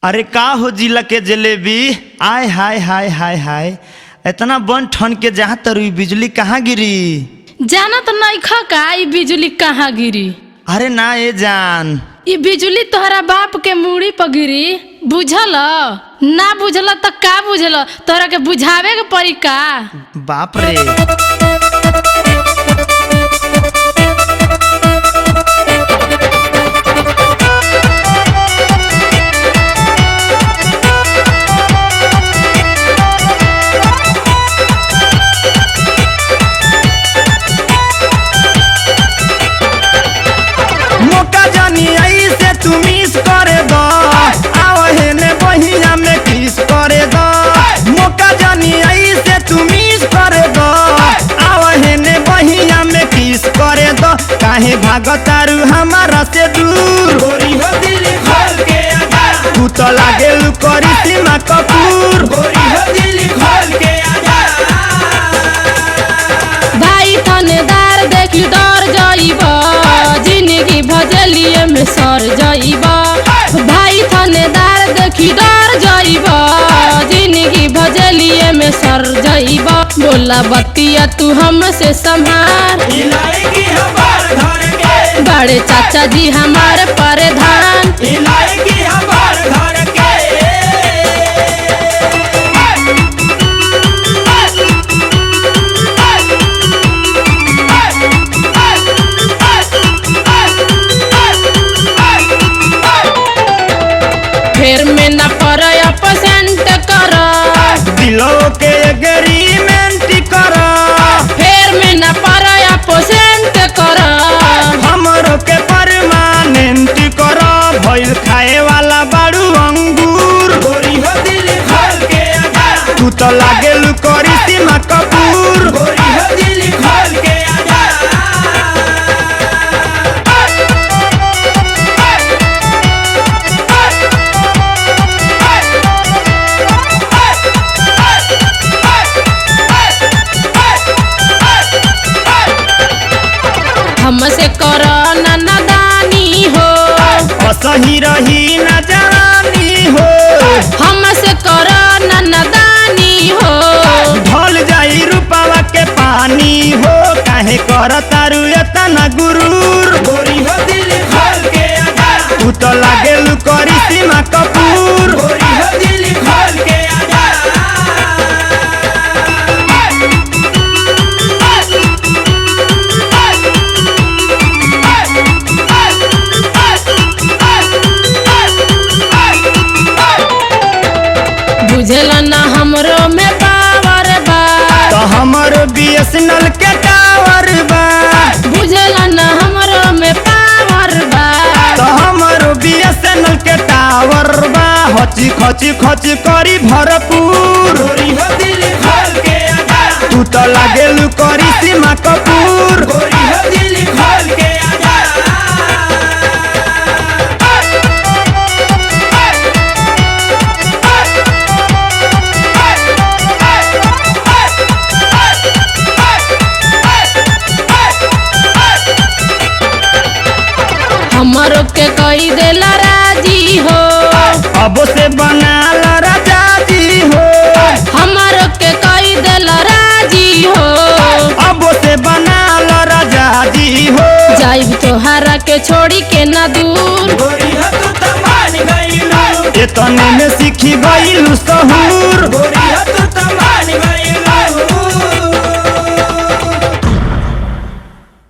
अरे का हो जिला के जलेबी, आय हाय हाय हाय हाय, इतना बन ठन के जहाँ तर बिजली कहाँ गिरी? जाना तो नहीं का ई बिजली कहाँ गिरी। अरे ना ए जान, ई बिजली तोहरा बाप के मूड़ी पर गिरी, बुझल ना? बुझल तो का बुझल, तोहरा के बुझावे के पड़ी का? बाप रे। मौका जानी ऐसे तू मिस करे दो, आओ हेने बहिया में किस करे दो। मौका जानी ऐसे तू मिस करे दो, आओ हेने बहिया में किस करे दो। काहे भागतारू हमारा से दूर, गोरी हो दिल खोल के आजा, तू तो लागेलू करिश्मा कपूर। गोरी हो दिल खोल के आजा। भाई थानेदार देखी डर जाइब, जिंदगी भजलिए में सर जाइब। भाई थानेदार देखी डर जाइब, जिंदगी भजलिए में सर जाइब। बोला बतिया तू हमसे संभार, इलायकी हमार घर के, बड़े चाचा जी हमार प्रधान। इलायकी हमार घर के। फिर में न पर अपसेंट कर, दिलो के एग्रीमेंट कर, फिर में न पर अपसेंट कर। हमरो के परमानेंट कर। भइल खाए वाला बाड़ू अंगूर, गोरी हो दिल खोल के आजा, तू तो लागेलू करिश्मा कपूर। गोरी हो दिल खोल के आजा। हमसे कर नादानी हो, असही रही न जवानी हो, हमसे कर नादानी हो। ढल जाई रूपावा के पानी हो। काहे कर तारू एतना गुरूर, गोरी हो दिल खोल के आजा, तू तो लागेलू करिश्मा कपूर। गोरी हो दिल खोल के आजा। बुझल ना हमरो में पावर बा, तो हमरो बीएसएनएल के टावर बा, बुझल ना हमरो में पावर बा। तो हमरो बीएसएनएल के टावर बा। हची खची खची करी भरपूर, गोरी हो दिल खोल के आजा, तू तो लागेलू करिश्मा कपूर। गोरी हो दिल खोल के आजा। हमरो के कही देला राजी हो, अब से बनाल राजा जी हो, हमरो के कही देला राजी हो। अब से बनाल राजा जी हो। जाइब तोहरा के छोड़ी के ना दूर, गोरी हो तू तो मान गईलू, एतने में सीखी गईलू सहूर।